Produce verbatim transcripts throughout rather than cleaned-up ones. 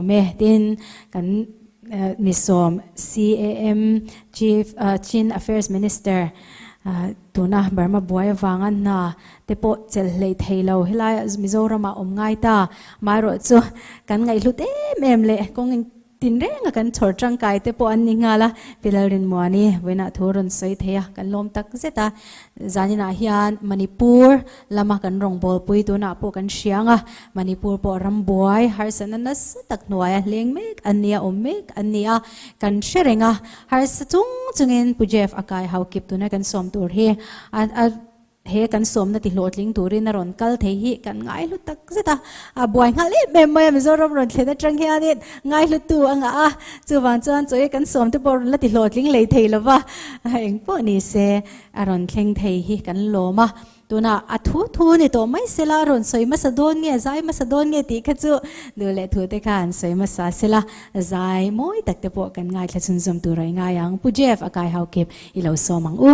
me. Tin kan, eh, mi som C A M, Chief, eh, Chin Affairs Minister, eh, tuna Burma buai vang an na te pawh chel hlei thei lo. Hilai Mizoram a um ngai ta. Mai ro chu kan ngaihlut em em le kong in tin reng a kan chhor tangkai te pawh an ni ngal a. Pi Lalrinmuani, vawiina thu ron sawi thei a, kan lawm tak zet a. Zanin ah hian Manipur lama kan rawngbawlpui tuna pawh kan hria ang a. Manipur pawh ram buai, harsatna nasa tak hnuaia leng mek an nia, awm mek an nia, kan hre reng a. Harsa chung chungin Pu Jeff Akai Haokip tuna kan sawm tur hi a, a, he kan sawmna tihlawhtling turin a rawn kal thei hi kan ngaihlut tak zet a. A buai nghal em em mai a, Mizoram rawn thlen aṭang hianin ngaihlutu a ngah a. Chuvang chuan chawi kan sawmte pawh rawn la tihlawhtling lei thei lo va. A, eng pawh ni se, a rawn thleng thei hi kan lawm a. Tuna a thu thu ni tawh mai sela, a rawn sawi hmasa dawn nge, zai hmasa dawn nge tih kha chu duh leh thu te kha an sawi hmasa sela, zai mawi tak te pawh kan ngaithla chhunzawm tur a i ngai ang. Pu Jeff Akai Haokip, i lo sawm ang u.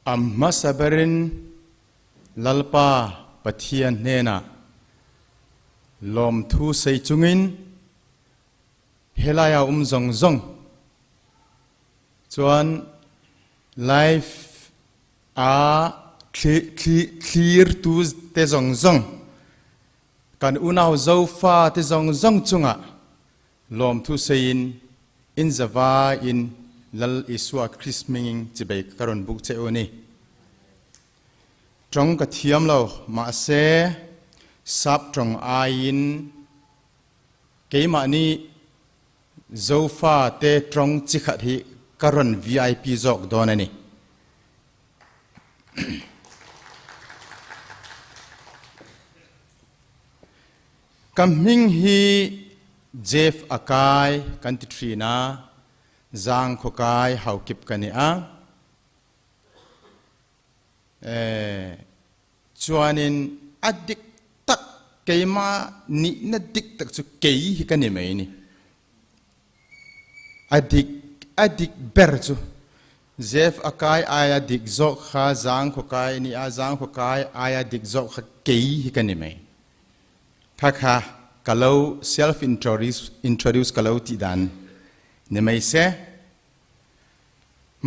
A hmasa berin Lalpa Pathian hnena lawmthu sei chungin helai a um zawng zawng chuan live a thli-, thli-, thlirtu te zawng zawng, kan unau Zofa te zawng zawng chunga lawmthu seiin, in zavaiin Lal Isua Krist hmingin chibai ka rawn buk che u ni. Ṭawng ka thiam lo, mahse, sap ṭawng aiin keimahni Zofa te ṭawng chi khat hi ka rawn V I P zawk dawn a ni. Ka hming hi Jeff Akai kan ti ṭhin a, Zangkhaw kai Haokip ka ni a. Eh, chuanin a dik tak, keima nihna dik tak chu kei hi ka ni mai ni. A dik, a dik ber chu. Jeff Akai aia dik zawk kha, Zangkhaw kai ni a, Zangkhaw kai aia dik zawk kha kei hi ka ni mai. Kha kha, ka lo self introduce, introduce ka lo tih dan ni mai se.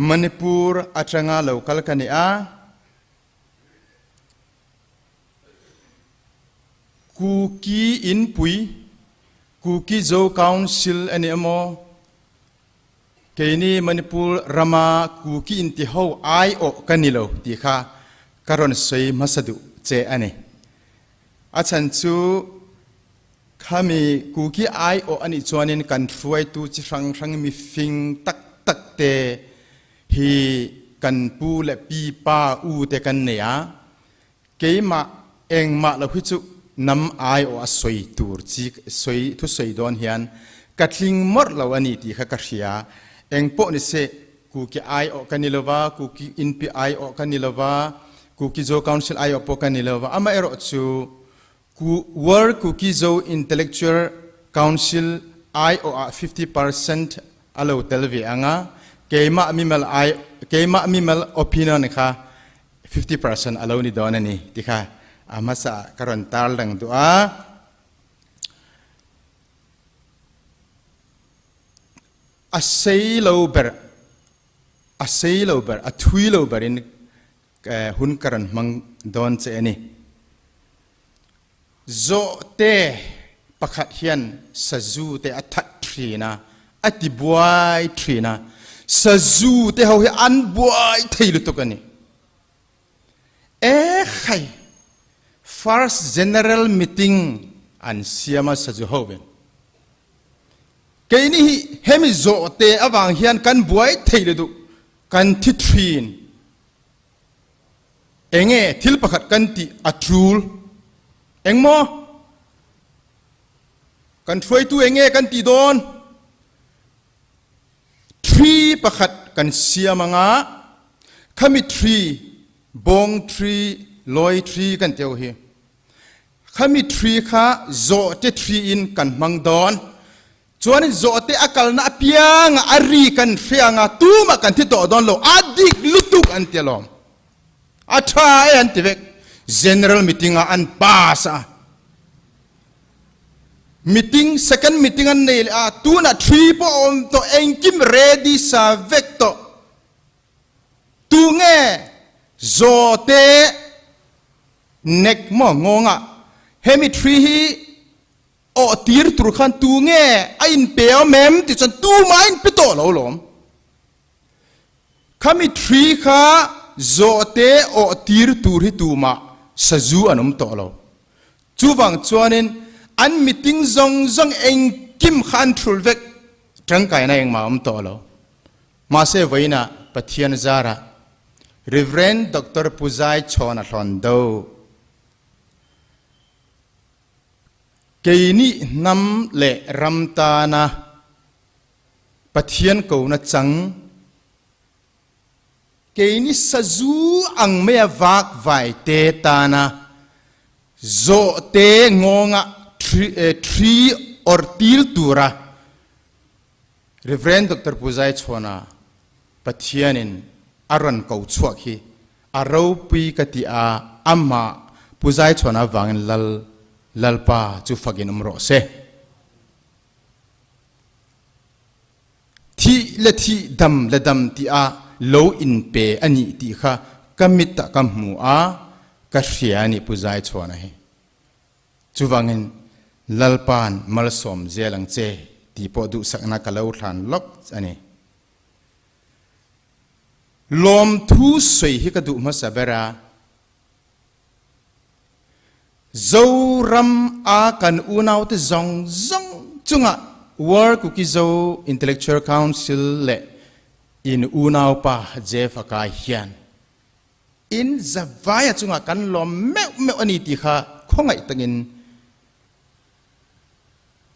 Manipur aṭanga lo kal ka ni a, Kuki inpui, Kuki Zo Council a ni emaw, keini Manipur rama Kuki inti ho aiawh ka ni lo tih kha ka rawn sawi hmasa duh che a ni. A chhan chu khami Kuki aiawh a nih chuanin kan hruaitu chi hrang hrang, mi fing tak tak te hi kan pu leh pi pa u te kan nei a. Keimah engmah lo hi chu nam aiawh a sawi tur chi, sawi, thusawi dawn hian ka tling mawrh lo a ni tih kha ka hria. Engpawh ni se, Kuki aiawh ka ni lo va, Kuki inpi aiawh ka ni lo va, Kuki Zo Council aiawh pawh ka ni lo va. Amaherawhchu, Ku-, World Kuki Zo Intellectual Council aiawh a fifty percent a lo tel ve ang a, keimah mimal ai, keimah mimal opinion kha fifty percent a lo ni dawn a ni tih kha a hmasa ka rawn tarlang duh a. A sei lo ber, a sei lo ber, a thui lo berin, eh, hun ka rawn hmang dawn che a ni. Zawhte pakhat hian sazu te a that ṭhin a, a tibuai ṭhin a, sazu te ho hi an buai thei lutuk a ni. E khai, first general meeting an siam a sazu hovin. Keini hi hemi zawhte avang hian kan buai thei lutuk, kan thi ṭhin. Enge thil pakhat kan tih a tul? Engmaw? Kan hruaitu enge kan tih dawn? Tree pakhat kan siam ang a, khami tree, bawng tree, lawi tree kan tih ho hi. Khami tree kha zawhte tree in kan hmang dawn. Chuan in Zote a kalna a pianga a ri kan hrianga tuma kan thi tawh dawn lo, a dik lutuk an ti alawm. A ṭha e an ti vek. General meeting a an pass a. Meeting, second meeting an nei leh a, tuna three pawh a awm tawh, engkim ready sa vek tawh. Tu nge Zote nek maw ngawnga hemi three hi awh tir tur khan tu nge a inpe awm em ti chuan tuma inpe tawh lo lawm. Khami three kha Zote awh tir tur hi tuma sazu an awm tawh lo. Chuvang chuanin an meeting zawng zawng engkim kha an thul vek, ṭangkaina engmah a awm tawh lo. Mahse, vawiina Pathian zara Reverend Doctor Pu Zaichhawna Hlawndo, keini hnam leh ram tana Pathian kona chang, keini sazu ang maia vak vaite tana Zote ngawnga three, eh, three awh tir tura Reverend Doctor Pu Zaichhawna Pathianin a rawn ko chhuak hi a ropui ka ti a, ama Pu Zaichhawna vangin Lal, Lalpa chu fakin um rawh se. Thih le thih, dam le dam tia lo inpe a nih tih kha ka mitah ka hmu a, ka hria a nih Pu Zaichhawna hi. Chuvangin Lalpan malsawm zel ang che ti pawh duhsakna ka lo thlan lawk a ni. Lawmthu sawi hi ka duh hmasa ber a, Zoram a kan unaute zawng zawng chunga World Kuki Zo Intellectual Council leh in unaupa Jeff Akai hian in zavaia chunga kan lawm meuh meuh a ni tih kha khawngaih takin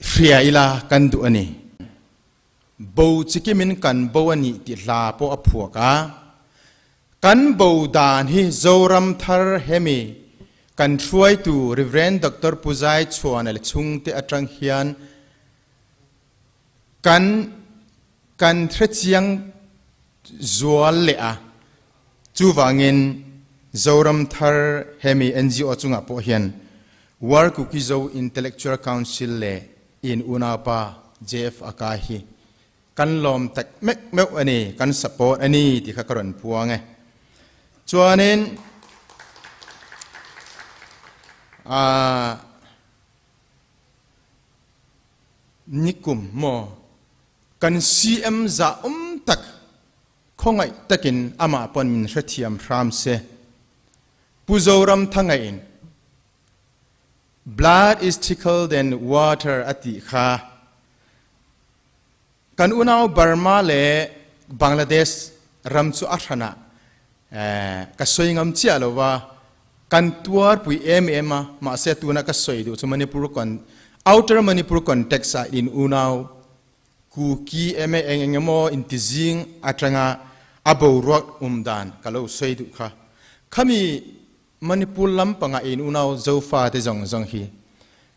hria ila kan duh a ni. Bo chikimin kan bo a nih tih hla pawh a phuak a, kan bo dan hi Zoram thar hemi kan hruaitu Reverend Doctor Pu Zaichhawna le chhungte aṭang hian kan, kan hrechiang zual leh a, chuvangin Zoram thar hemi N G O chungah pawh hian World Kuki Zo Intellectual Council leh in unaupa Jeff Akai hi kan lawm tak meuh meuh a ni, kan support a ni tih kha ka rawn puang e. Chuanin, a, nikum maw, kan C M zahawm tak, khawngaih takin amah pawn min hrethiam hram se. Pu Zoramthangaihin, "Blood is thicker than water," a tih kha. Kan unau Burma leh Bangladesh ram chu a hranah, eh, ka sawi ngam chiah lo va, kan tuarpui em em a, mahse tuna ka sawi duh chu Manipur con-, Outer Manipur context a in unau Kuki em e eng eng emaw inti zing aṭanga a boruak um dan ka lo sawi duh kha. Khami Manipur lampanga in unau Zofate zawng zawng hi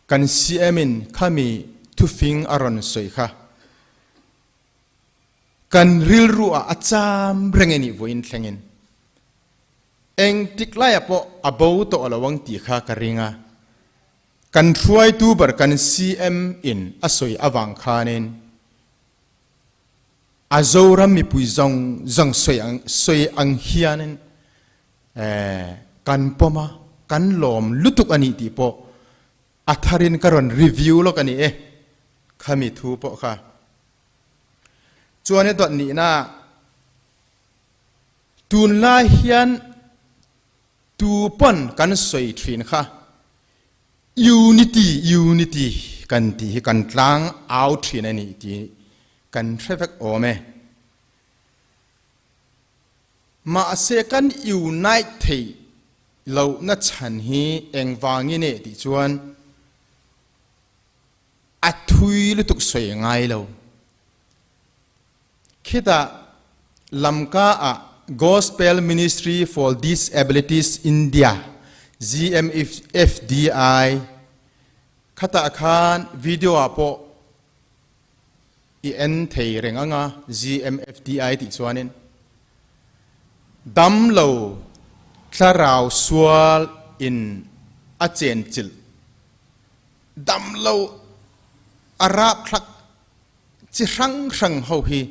kan C M in khami thufing a rawn sawi kha. Kan rilru a a cham reng a nih vawiin thlengin. Engtik laia pawh a bo tawh lo ang tih kha ka ring a. Kan hruaitu ber kan C M in a sawi avang khanin, a Zoram mipui zawng zawng sawi ang, sawi ang hianin, eh, kan pawm a, kan lawm lutuk a nih tih pawh a tharin ka rawn review lawk a ni e, khami thu pawh kha. Chuan i dawt nihna, tunlai hian tu pawn kan sawi ṭhin kha, unity, unity kan tih hi kan tlang au ṭhin a nih tih kan hre vek awm e. Mahse, kan unite theih lohna chhan hi engvangin e tih chuan a thui lutuk sawi ngai lo. Khitah Lamka a Gospel Ministry for Disabilities India, G M F D I, khatah khan video ah pawh i en thei reng anga, G M F D I ti chuanin, damlo thlarau sual in a chenchilh, damlo a rapthlak chi hrang hrang ho hi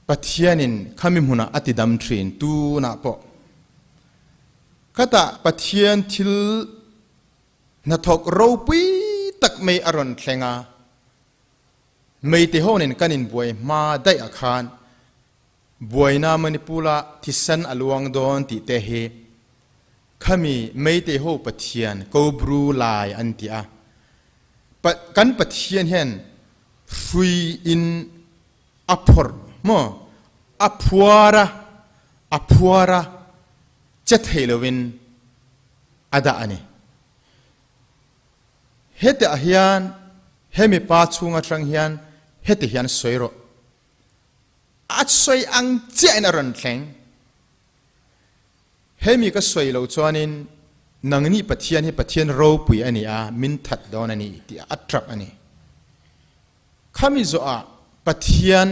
Pathianin khami hmuna a tidam ṭhin tuna pawh. Khata Pathian thil hnathawk ropui tak mai a rawn thlenga, Meitei honin kan inbuai hma daih a khan, buaina Manipur-a thisan a luang dawn tih te hi, khami Meitei ho Pathian, Kobru lai an ti a. Pa-, kan Pathian hian hruiin a phawrh maw, a phuar a, a phuar a, che thei lovin a dah a ni. Hetiah hian, hemi pa chhung aṭang hian, heti hian sawi rawh. A sawi ang chiahin a rawn thleng. Hemi ka sawi lo chuanin, nangni Pathian hi Pathian ropui a ni a, min that dawn a ni, tia a ṭap a ni. Khami zawhah Pathian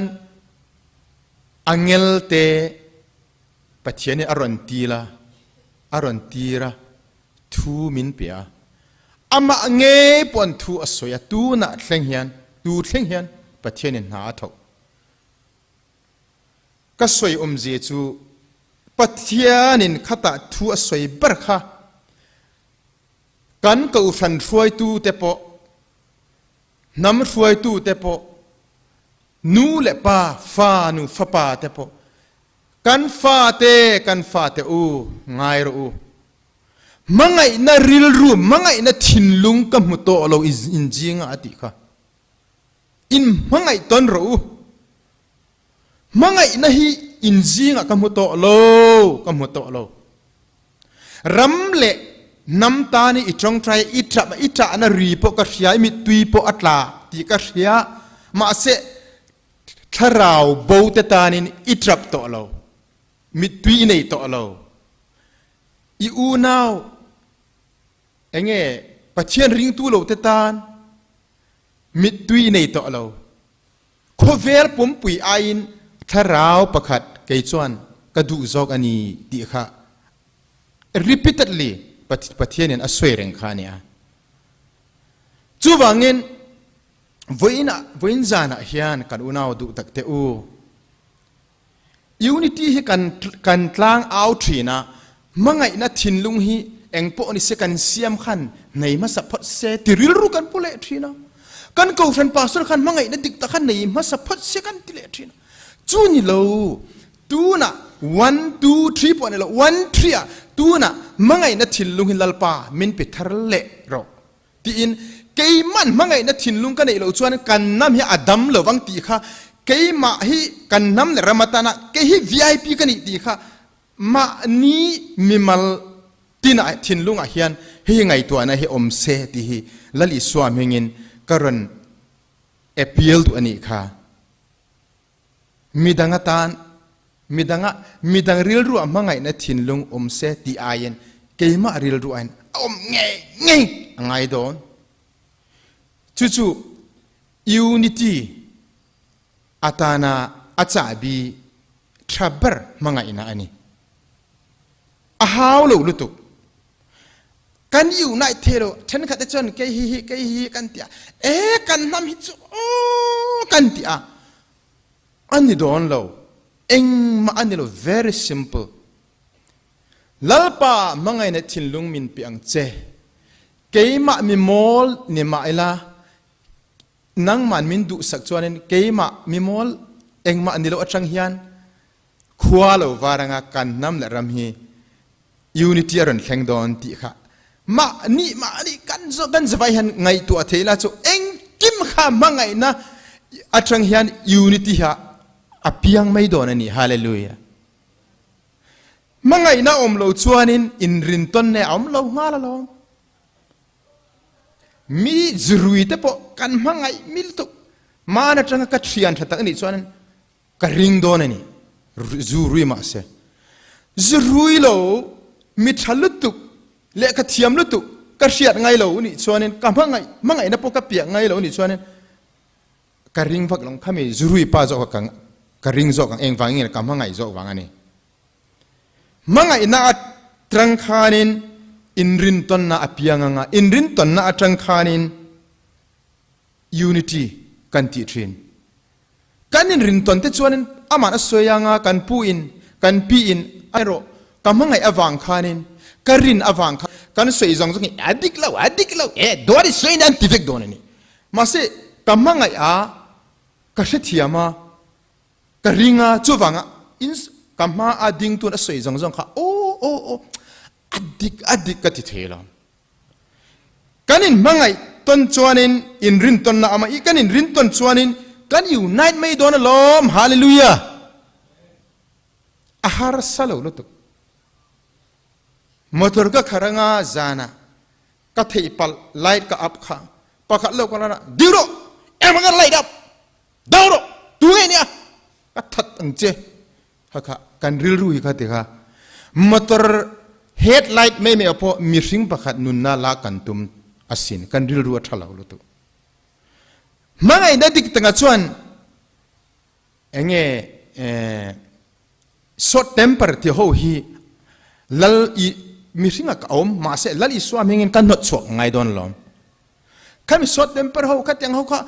angel te Pathianin a rawn tir a, a rawn tir a, thu min pe a. Amah ngei pawhin thu a sawi a, tunah thleng hian, tu thleng hian Pathianin hna a thawk. Ka sawi awmzia chu Pathianin khatah thu a sawi ber kha, kan kohhran hruaitute pawh, hnam hruaitute pawh, nu leh pa, fanu, fapa te pawh, kan fate, kan fate u, ngai rawh u. Hmangaihna rilru, hmangaihna thinlung ka hmu tawh lo in, in zinga a tih kha. In hmangaih tawn rawh u. Hmangaihna hi in zinga ka hmu tawh lo, ka hmu tawh lo. Ram leh hnam tan hi i ṭawngṭai, i ṭap, i ṭahna ri pawh ka hria, i mittui pawh a tla tih ka hria. Mahse, thlarau bo te tanin i ṭap tawh lo, mittui i nei tawh lo. I unau, enge, Pathian ringtu lo te tan mittui i nei tawh lo. Khawvel pumpui aiin thlarau pakhat kei chuan ka duh zawk a ni tih kha repeatedly Path-, Pathianin a sawi reng kha a ni a. Chuvangin, vawiinah, vawiin zanah hian kan unau duh tak te u, unity hi kan, kan tlang au ṭhin a, hmangaihna thinlung hi engpawh ni se kan siam khan nei hmasa phawt se ti rilru kan pu leh ṭhin a. Kan kohhran pastor khan hmangaihna dik tak khan nei hmasa phawt se kan ti leh ṭhin a. Chu ni lo, tunah one, two, three pawh ni lo, one, three a, tunah hmangaihna thinlung hi Lalpa min pe thar leh rawh. Tiin, keiman hmangaihna thinlung ka neih loh chuan kan nam hi a dam lo vang tih kha, keimah hi kan nam leh ram atana, kei hi V I P ka nih tih kha, mahni mimal tina thinlungah hian hei ngaihtuahna hi awm se tih hi Lal Isua hmingin ka rawn appeal duh a nih kha. Midang atan, midanga, midang rilru a hmangaihna thinlung awm se ti aiin, keimah rilru aiin a awm ngei ngei a ngai dawn. Chu chu unity atana a chahbi ṭha ber hmangaihna a ni. A hau lo lutuk. Kan unite thei lo, ṭhenkhat te chuan kei hi hi, kei hi hi kan ti a. E, kan hnam hi chu, aw, kan ti a. A ni dawn lo. Engmah a ni lo, very simple. Lalpa hmangaihna thinlung min pe ang che. Keimah mi mawl ni mah ila, nangman min duhsak chuanin keimah mi mawl engmah ni lo aṭang hian khua lo var anga kan hnam leh ram hi unity a rawn thleng dawn tih kha. Mahni, mahni kan zo, kan zavai hian ngaihtuah theih ila chu engkim kha hmangaihna aṭang hian unity hi a piang mai dawn a ni. Hallelujah. Hmangaihna awm lo chuanin inrintawn nge a awm lo nghal alawm. Mi zurui te pawh kan hmangaih mi lutuk. Hman aṭanga ka ṭhian ṭha tak a nih chuan ka ring dawn a ni. Ru-, zurui mah se. Zurui lo, mi ṭha lutuk, leh ka thiam lutuk, ka hriat ngai lo a nih chuanin, ka hmangaih, hmangaihna pawh ka piah ngai lo a nih chuanin, Ka ring vak long khami jurui pa jo ka, ka ring jo ka eng vang in ka hmangai jo vang ani. Hmangaina a tang khan in, inrin tonna a piang anga, inrin tonna a tang khan in unity kan ti thin. Kan inrin ton te chuan in aman a soi anga kan pu in, kan pi in, ai ro, ka hmangai avang khan in, ka rin avang khan, kan soi zong zong in, a dik lo, a dik lo, eh, dawri soi nan ti vek dawn ani. Mahse, ka hmangai a, ka hrethiam a, ka ring a, chuvanga, in, ka hma a ding tun a soi zong zong kha, o, o, o, a dik, a dik ka ti thei lo. Kan inhmangai ton chuan in, inrin tonna ama i kan inrin ton chuan in, kan unite mai dawn alawm, hallelujah. A harsa lo lutuk. Motor ka khar anga zana, ka theih palh light ka ap kha, pakhat lo ka la na, ding ro, em ka light up, dau ro, tu nge nia, ka that ang che, ha kha, kan rilru hi kha ti kha. Motor headlight mai mai a pawh mihring pakhat nunna la kan tum a sin, kan rilru a tha lo lutuk. Hmangaina dik tanga chuan, enge, eh, short temper ti ho hi lal i, mihringa ka awm, mahse, Lal Isua hmingin kan hnawt chhuak ngai dawn lawm. Khami short temper ho, khatiang ho kha,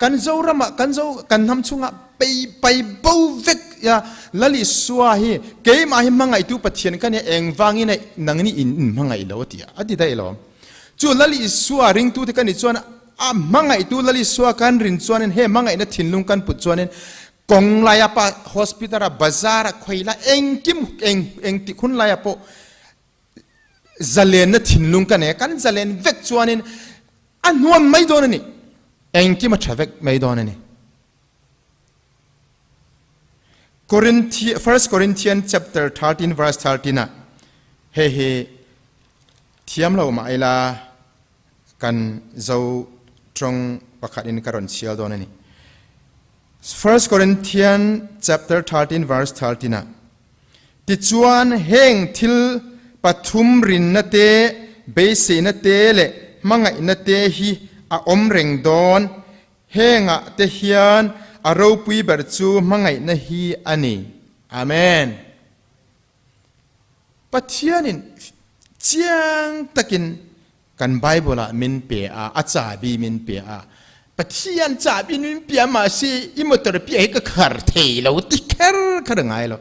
kan Zorama, kan Zo, kan hnam chunga pei, pei bo vek, ya, Lal Isua hi, keima hi hmangaitu Pathian ka nia, eng vangin a nangni in, in hmangai lo, tia, a ti dai lo. Chu Lal Isua ringtute ka ni chuan, a hmangaitu Lal Isua kan rin chuan in, he hmangaina thinlung kan put chuan in, kawng laia pa, hospital a, bazar a, khoi la, engkim, eng, engtik hun laia pawh, zalenna thinlung ka nei, kan zalen vek chuan in, a nuam mai dawn a ni. Engkim a tha vek mai dawn a ni. Corinthi-, First Corinthians chapter thirteen, verse thirteen a, hei hi thiam lo mah ila kan Zo ṭawng pakhat in ka rawn chhiar dawn a ni. First Corinthians chapter thirteen, verse thirteen a, tichuan heng thil pathum rinna te, beiseina te leh hmangaina te hi a awm reng dawn, hengah te hian a ropui ber chu hmangaina hi a ni. Amen. Pathianin chiang takin kan Bible-ah min pe a, a chabi min pe a. Pathian chabi min pe a, mahse, i motor pi a hi ka khar thei lo, ti khar khar ngai lo.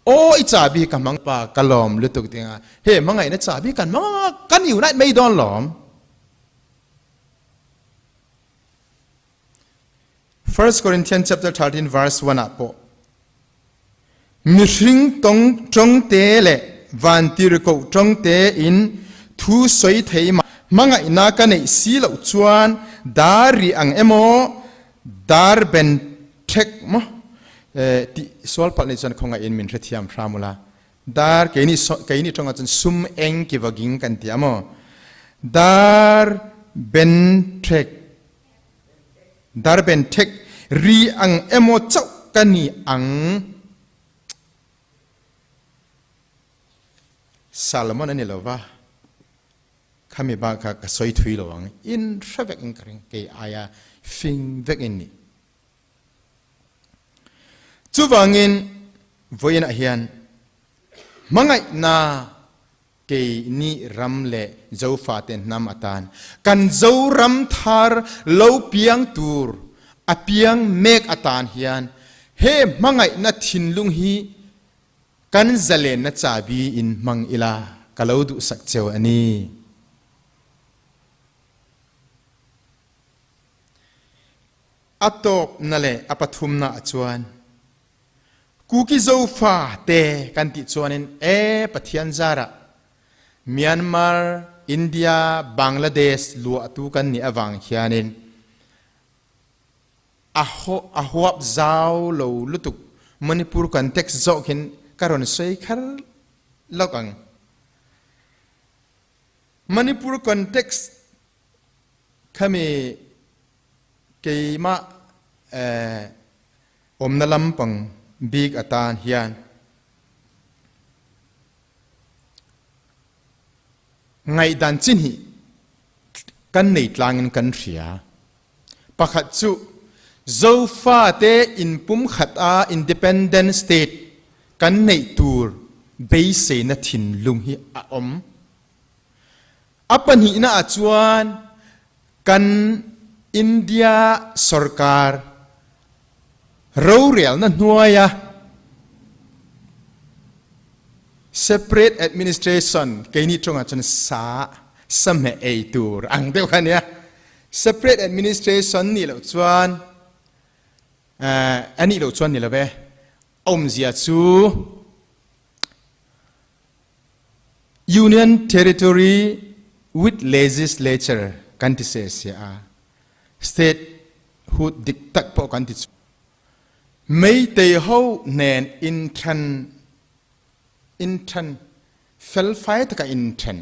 Aw, i chabi ka hmang pa, ka lawm lutuk ding a. He, hmangaina chabi kan hmang a, kan unite mai dawn lawm. First Corinthians chapter thirteen, verse one ah pawh, mihring tawng, ṭawngte leh vantirhkoh ṭawngte in thu sawi thei mah, hmangaihna ka neih si loh chuan dar ri ang emaw, dar ben thek maw, eh, tih sual palh ni chuan khawngaihin min hrethiam hram ula. Dar, keini so-, keini ṭawngah chuan sum eng kiva ging kan ti a maw. Dar ben thek, dar ben thek ri ang emaw chauh ka ni ang. Salmon a ni lo va. Khami bak kha ka sawi thui lo ang. In hre vek in ka ring, kei aia fing vek in ni. Chuvangin, vawiinah hian, hmangaihna keini ram leh Zofate hnam atan, kan Zoram thar lo piang tur, a piang mek atan hian, he hmangaihna thinlung hi kan zalenna chabi in hmang ila ka lo duhsak cheu a ni. A tawpna leh a pathumna ah chuan, Kuki Zofate kan tih chuanin, e, Pathian zara Myanmar, India, Bangladesh luahtu kan nih avang hianin, a ho-, a huap zau lo lutuk Manipur context zawk hin ka rawn sawi khar lawk ang. Manipur context khami keima, eh, awmna lampang bik atan hian ngaihdan chi hnih kan nei tlangin kan hria. Pakhat chu Zofate in pumkhat a independent state kan nei tur beiseina thinlung hi a om. A panina a chuan kan India sorkar rorelna hnuaia separate administration keini ṭawnga chuan sa, sa hmeh ei tur ang deuh kha nia. Separate administration ni lo chuan, eh, a ni lo chuan ni lo ve. A awmzia chu Union Territory with Legislature kan ti se se a, statehood dik tak pawh kan ti chu. Meitei ho hnen inṭhen, inṭhen, felfai taka inṭhen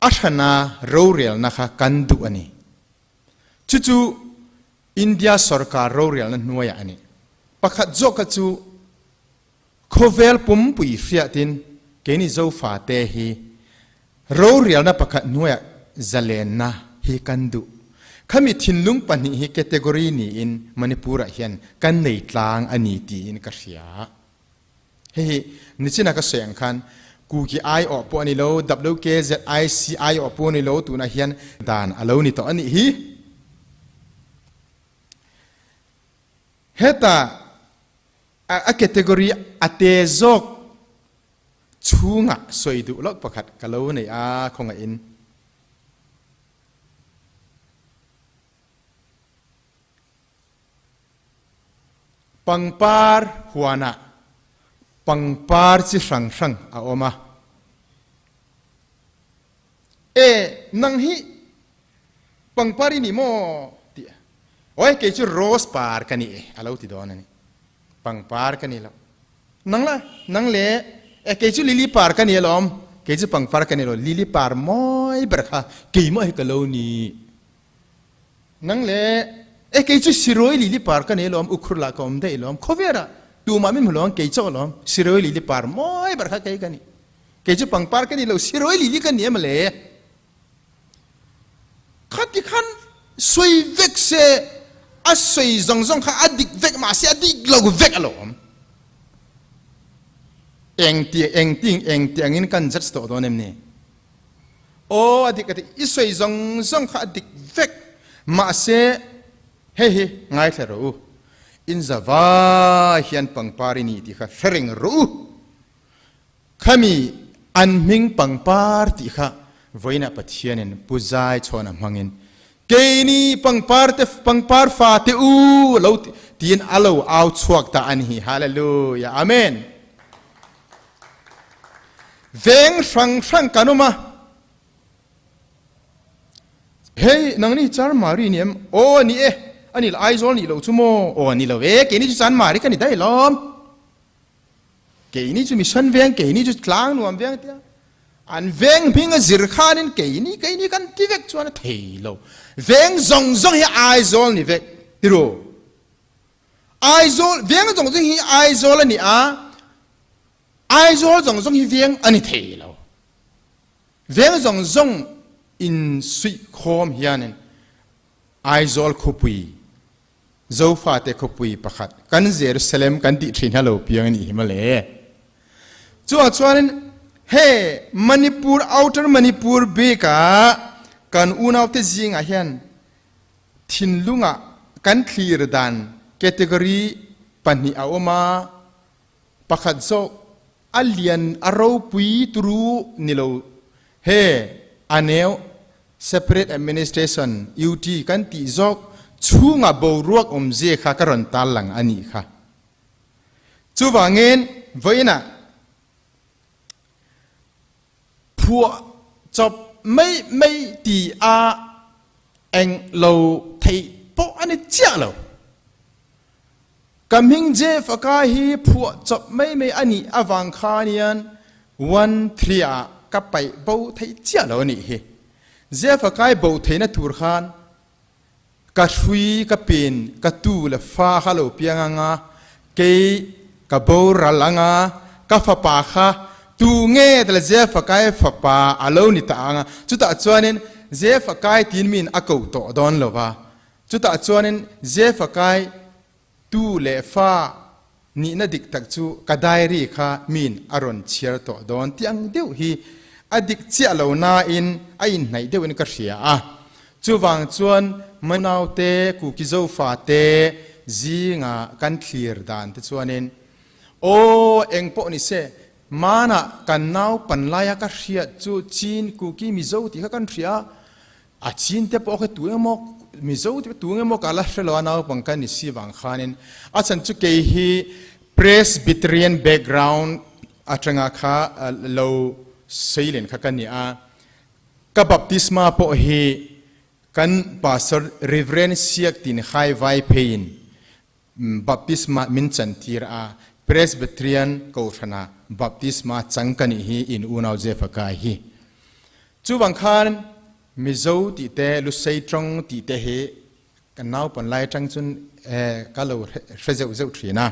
a hrana rorelna kha kan duh a ni. Chu chu India sorkar rorelna hnuaia a ni. Pakhat zawka chu khawvel pumpui hriatin keini Zofate hi rorelna pakhat hnuaia zalenna hi kan duh. Khami thinlung pahnih hi category niin Manipur-ah hian kan nei tlang a ni tiin ka hria. Hei hi, nichina ka sawi ang khan, Kuki aiawh pawh a ni lo, W K Z I C aiawh pawh a ni lo, tuna hian dan a lo ni tawh a nih hi. Heta, a, a category a te zawk chhunga sawi duh lawk pakhat ka lo nei a, khawngahin. Pangpar huana, pangpar chi hrang hrang a awm a. E, nang hi pangpar i ni maw? Ti a. Oi, kei chu Rose par ka ni e, a lo ti dawn a ni. Pangpar ka ni lo. Nang la, nang le, e, kei chu Lily par ka ni alawm. Kei chu pangpar ka ni lo. Lily par mawi ber kha, keimah hi ka lo ni. Nang le, e, kei chu Siroi Lily par ka ni lawm, Ukhrul-ah ka awm daih lawm. Khawvela, tumah min hmu lawm, kei chauh lawm. Siroi Lily par mawi ber kha kei ka ni. Kei chu pangpar ka ni lo, Siroi Lily ka ni em le. Khati khan sawi vek se, a sawi zawng zawng kha a dik vek mah se, a dik lo vek alawm. Engti, engti, engti angin kan judge tawh dawn em ni? Aw, a dik, a dik. I sawi zawng zawng kha a dik vek. Mahse, hei hi, ngaithla rawh u. In zavai hian pangpar i ni tih kha hre reng rawh u. Khami an hming pangpar tih kha vawiinah Pathianin Pu Zai Chhawna hmangin, keini pangpar te, pangpar fate u, lo ti, tiin a lo au chhuak ta a ni hi. Hallelujah. Amen. Veng hrang hrang kan awm a. Hei, nangni Chanmari ni em? Aw, ni e. A ni lo, Aizawl ni lo chu maw? Aw, ni lo e. Keini chu Chanmari ka ni daih lawm. Keini chu Mission veng, keini chu Tlangnuam veng tia. An veng hming a zir khanin keini, keini kan ti vek chuan a thei lo. Veng zawng zawng hi Aizawl ni vek. Ti ru. Aizawl, veng zawng zawng hi Aizawl a ni a. Aizawl zawng zawng hi veng a ni thei lo. Veng zawng zawng in suih khawm hianin Aizawl khawpui, Zofate khawpui pakhat, kan Jerusalem kan tih ṭhin a lo piang a nih hi mawle. Chuah chuanin, he Manipur, Outer Manipur bikah kan unaute zingah hian thinlunga kan thlir dan category pahnih a awm a, pakhat zawk a lian a ropui turu ni lo, he a neu separate administration, U T kan tih zawk chhunga boruak awmzia kha ka rawn tarlang a nih kha. Chuvangin vawiinah phuah chawp mai mai ti a eng lo thei pawh a ni chiah lo. Ka hming Jeff Akai hi phuah chawp mai mai a nih avang khan hian one three ah ka paih bo thei chiah lo a nih hi. Jeff Akai bo theihna tur khan ka hrui, ka pin, ka tu leh fa kha lo piang ang a, kei ka boral ang a, ka fapa kha tu nge tala Jeff Akai fapa a lo ni ta ang a. Chutah chuanin Jeff Akai tiin min a ko tawh dawn lo va. Chutah chuanin Jeffa kai tu le fa nihna diktak chu ka diary kha min a rawn chhiar tawh dawn tiang deuh hi a dik chiah lo nain a inhnaih deuhin ka hria a. Chuvang chuan Manaute, Kuki Zofate zinga kan thlir dan te chuanin, aw, eng pawh ni se, mana kan naupan laia ka hriat chu Chin, Kuki, Mizo tih kha kan hria a. A Chin te pawh kha tu emaw, Mizo te tu emaw ka la hre lo a, naupang kan ni si vang khanin. A chhan chu kei hi Presbyterian background aṭanga kha, a, lo seilen kha ka ni a. Ka baptisma pawh hi kan Pastor Reverend Siak Tin Khai Vaipheiin, mm, baptisma min chantir a, Presbyterian Kohhrana baptisma chang ka nih hi in unau Jeffa kai hi. Chuvang khan Mizo tih te, Lusei Ṭawng tih te hi kan naupan lai aṭang chun, eh, ka lo hre, hre zeuh zeuh ṭhin a.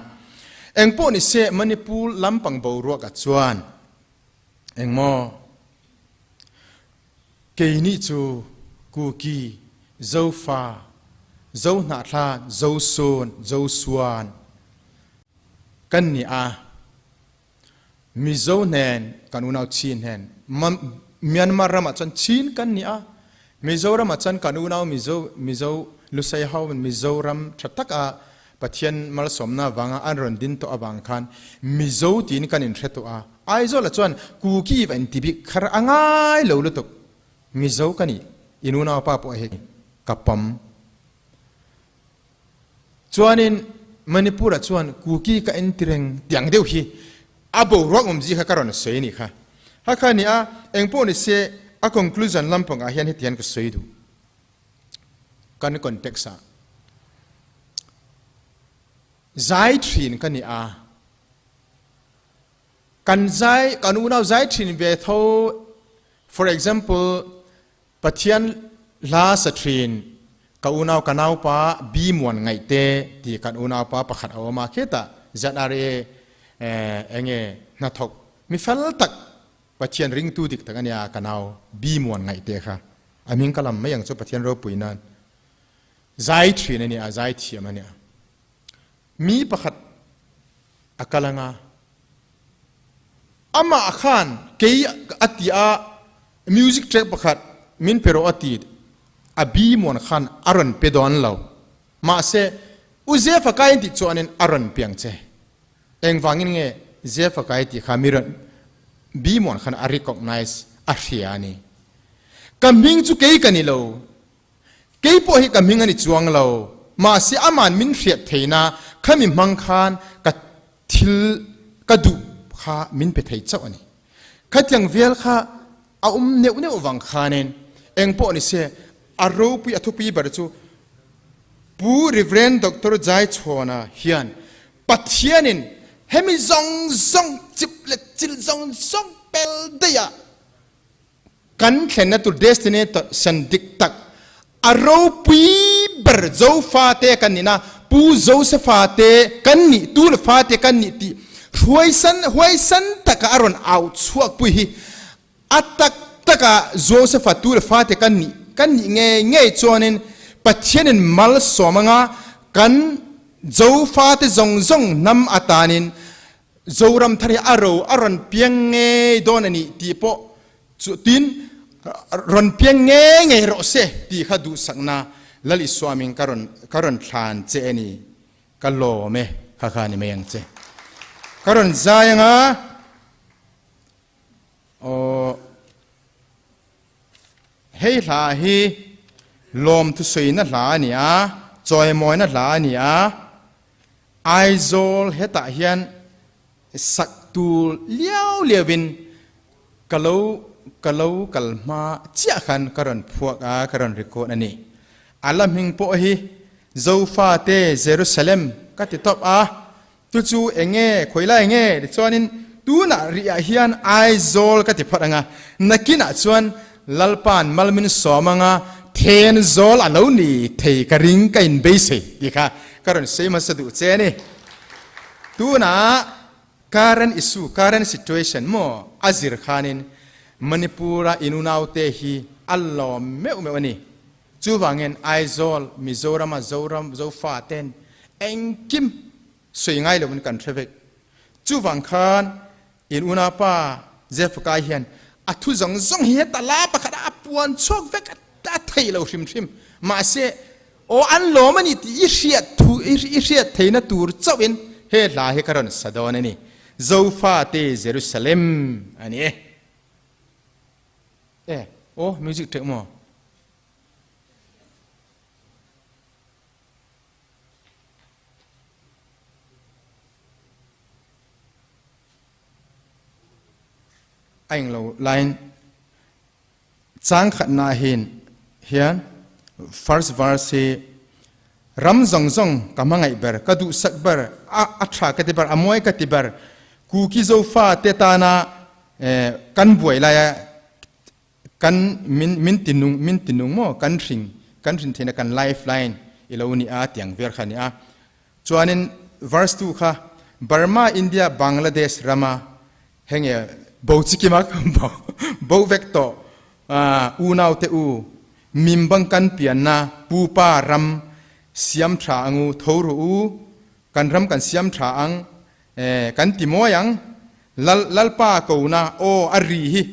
Eng pawh ni se, Manipur lampang boruak ah chuan, engmaw, keini chu Kuki, Zofa, Zohnahthlak, Zosun, Zosuan kan ni a. Mizo hnen kan unau Chin hnen. Ma-, Myanmar ramah chuan Chin kan ni a. Mizoramah chuan kan unau Mizo, Mizo Lusei ho Mizoram ṭha taka Pathian malsawmna vanga an rawn din tawh avang khan Mizo tiin kan inhre tawh a. Aizawl a chuan Kuki va inti bik kha a ngai lo lutuk. Mizo ka ni, in unaupa pawh hi ka pawm. Chuanin Manipur a chuan Kuki ka inti reng tiang deuh hi a boruak awmzia kha ka rawn sawi a ni kha. Hakha ni a, eng pawh ni se, a conclusion lampang ah hian hetihian ka sawi duh. Kan context ah, zai ṭhin ka ni a, kan zai, kan unau zai ṭhin ve tho. For example, Pathian hla sa ṭhin, ka unau, ka naupa Bimuan Ngaihte tih kan unaupa pakhat a awm a, kheta Z R A, eh, enge, hnathawk mi fel tak, Pathian ringtu dik tak a nia ka nau Bimuan Ngaihte kha. A hming ka lam mai ang chu Pathian ropuina. Zai ṭhin a nia, zai thiam a nia. Mi pakhat a kal ang a. Amah khan kei a ti a, music track pakhat min pe rawh a ti a, Bimuan khan a rawn pe dawn lo. Mahse, U Jeffa kai in tih chuanin a rawn pe ang che. Engvangin nge Jeffa kai tih kha mi rawn, Bimuan khan a recognize a hria a ni. Ka hming chu kei ka ni lo. Kei pawh hi ka hming a ni chuang lo. Mahse, aman min hriat theihna kha mi hmang khan ka thil ka duh kha min pe thei chauh a ni. Khatiang vel kha a um neuh neuh vang khanin, eng pawh ni se, a ropui, a thupui ber chu Pu Reverend Doctor Zaichhawna hian Pathianin hemi zawng zawng, chip leh chil zawng zawng pel daih a kan thlenna tur destination dik tak, a ropui ber Zo fate kan nihna, Pu Joseph fate kan nih, tu leh fate kan nih tih huaisan, huaisan taka a rawn au chhuak pui hi a tak taka Joseph-a tu leh fate kan nih, kan nih ngei ngei chuanin Pathianin malsawm anga kan Zo fate zawng zawng hnam atanin Zoram thar hi a ro, a rawn piang ngei dawn a ni tih pawh, chutin rawn piang ngei ngei rawh se tih kha duhsakna Lal Isua hming ka rawn, ka rawn thlan che a ni. Ka lawm e, kha kha ni mai ang che. Ka rawn zai anga, aw, hei hla hi lawmthu sawina hla a ni a, chawimawina hla a ni a, Aizawl hetah hian sak tul liau liauin ka lo, ka lo kal hma chiah khan ka rawn phuak a, ka rawn record a ni. A la hming pawh hi Zo fate Jerusalem ka ti tawp a, tu chu eng nge, khawilai nge ti chuanin tunah rih ah hian Aizawl ka ti phawt ang a, nakinah chuan Lalpan mal min sawm anga Thenzawl a lo ni thei ka ring ka inbeisei tih kha ka rawn sei hmasa duh che a ni. Tunah current issue, current situation maw a zir khanin Manipur-a in unaute hi a lawm meuh meuh a ni. Chuvangin Aizawl, Mizoram a Zoram, Zofa ten engkim sui ngai louvin kan hre vek. Chuvang khan in unaupa Jeff Kai hian a thu zawng zawng hi hetala pakhat a puan chhuak vek a, a thei lo hrim hrim. Mahse, aw an lawm a ni tih i hriat thu, i, i hriat theihna tur chauhin he hla hi ka rawn sa dawn a ni. Zofate Jerusalem a ni e. Eh, aw, music track maw? A eng lo line chang khatna hin hian first verse hi ram zawng zawng ka hmangaih ber, ka duhsak ber, a, a ṭha ka ti ber, a mawi ka ti ber, Kuki Zofa te tana, eh, kan buai laia kan min, min tinung, min tinung maw, kan hring, kan hrin theihna kan lifeline i lo ni a, tiang vel kha ni a. Chuanin verse two kha, Burma, India, Bangladesh rama henge bo chi kimak bo, bo vek tawh, a, unaute u, mimbang kan pianna, pupa ram siam ṭha ang u, tho ru u, kan ram kan siam ṭha ang, eh, kan ti mawi ang, Lal, Lalpa kona aw a ri hi,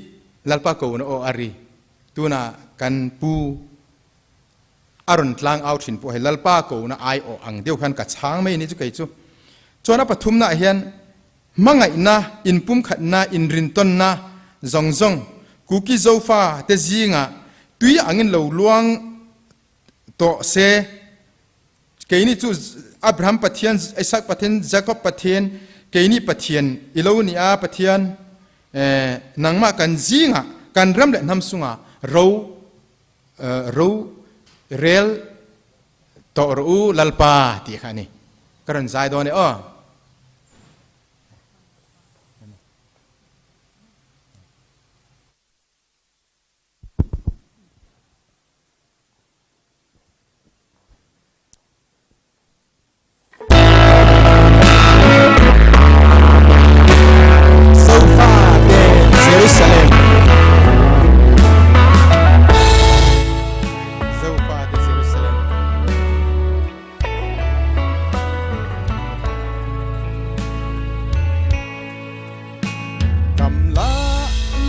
Lalpa kona aw a ri. Tuna kan pu a rawn tlang au ṭhin pawh hi Lalpa kona aiawh ang deuh khan ka chhang mai ni chu kei chu. Chuan a pathumna ah hian hmangaihna, inpumkhatna, inrintonna zawng zawng Kuki Zofa te zinga tui angin lo luang tawh se, keini chu Abraham Pathian, Isaac Pathian, Jacob Pathian, keini Pathian i lo ni a, Pathian, eh, nangmah kan zinga, kan ram leh hnam sunga ro, eh, ro rel tawh rawh u Lalpa, tih kha a ni. Ka rawn zai dawn e aw. Zofate Jerusalem. Zofate Jerusalem. Gamla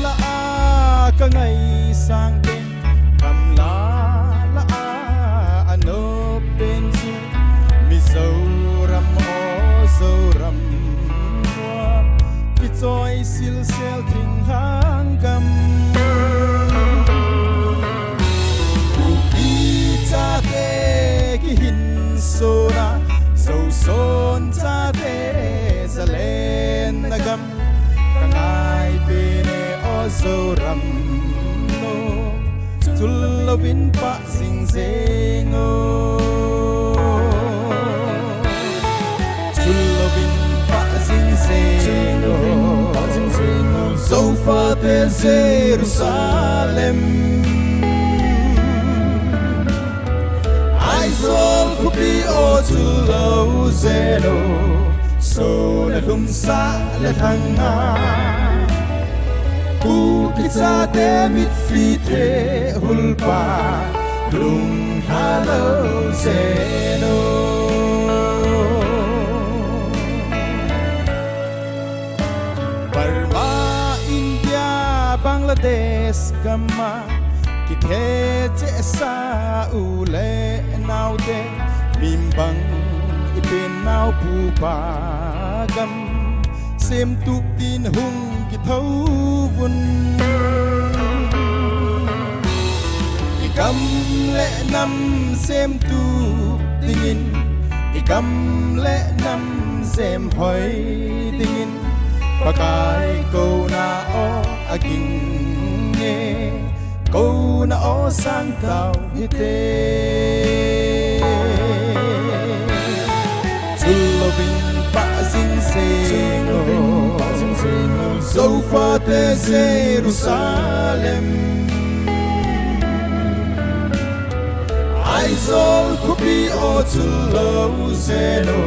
la a ka ngaisang pen, gamla la a a nop pen chu Mizoram aw Zoram aw, kichawi silsel thinghang gam. Kuki chate kihinsona, Zoson chate zalenna gam. Ka ngai pen e aw Zoram aw, chul lovin pah zing zeng aw. Chul lovin pah zing zeng aw. Zofate Jerusalem. Aizawl khuapi aw chul lo zel aw, sona hlum sah le thlang a. Kuki chate mitfite hulpa, lung hla lo zel aw. Burma, India, Bangladesh gama kithe cheh sa u le naute, mimbang i pen nau pupa gam, semtup din hung kitho vun. I gam le nam semtup dingin, i gam le nam zemhoi dingin, Pakai kona aw a ging e, kona aw sang tau hite. Chul lovin pah zing zeng aw, Zofate Jerusalem. Aizawl khuapi aw chul lo zel aw,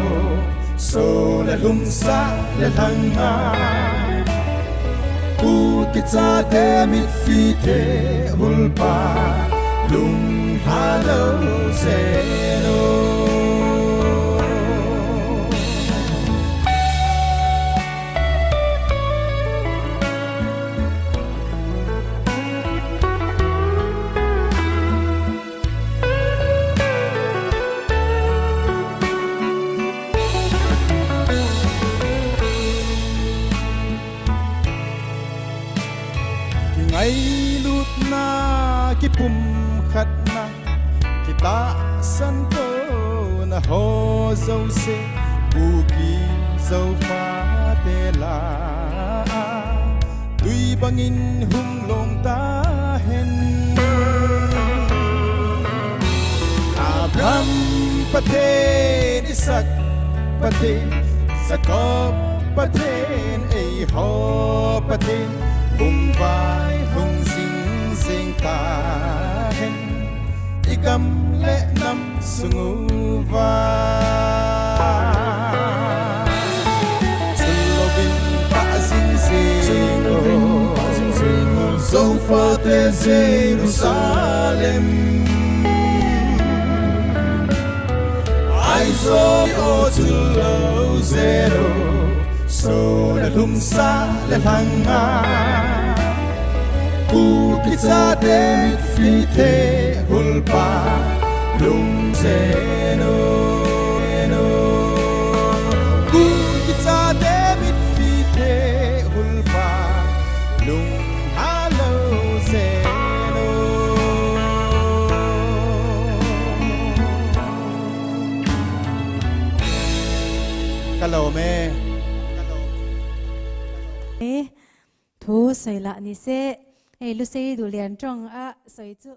sona hlum sah le thlang a. Kuki chate mitfite hulpa, Lunghalou jeno. Kingailutna kipumkhatna, kitahsan tona ho jouse, Kuki Zofa te lah a tui bangin hung long tahen. Abraham Pathen, Isaac Pathen, Jacob Pathen, eiho Pathen, hung vai hung jing jing tahen. I gam le nam sung uva, chun louvin tah jing jing o, Zofa te Jerusalem. Aizawl o, chun lou jeno, sona lhumsa le lhanga, Kuki chate mitthi thehulpa, lung jeno, jeno. Kuki chate mitthi thehulpa, lunghalou jeno. Ka lom e. E, thu soi lah ni se. Ei, Lusei Dulian Tong a soi chu.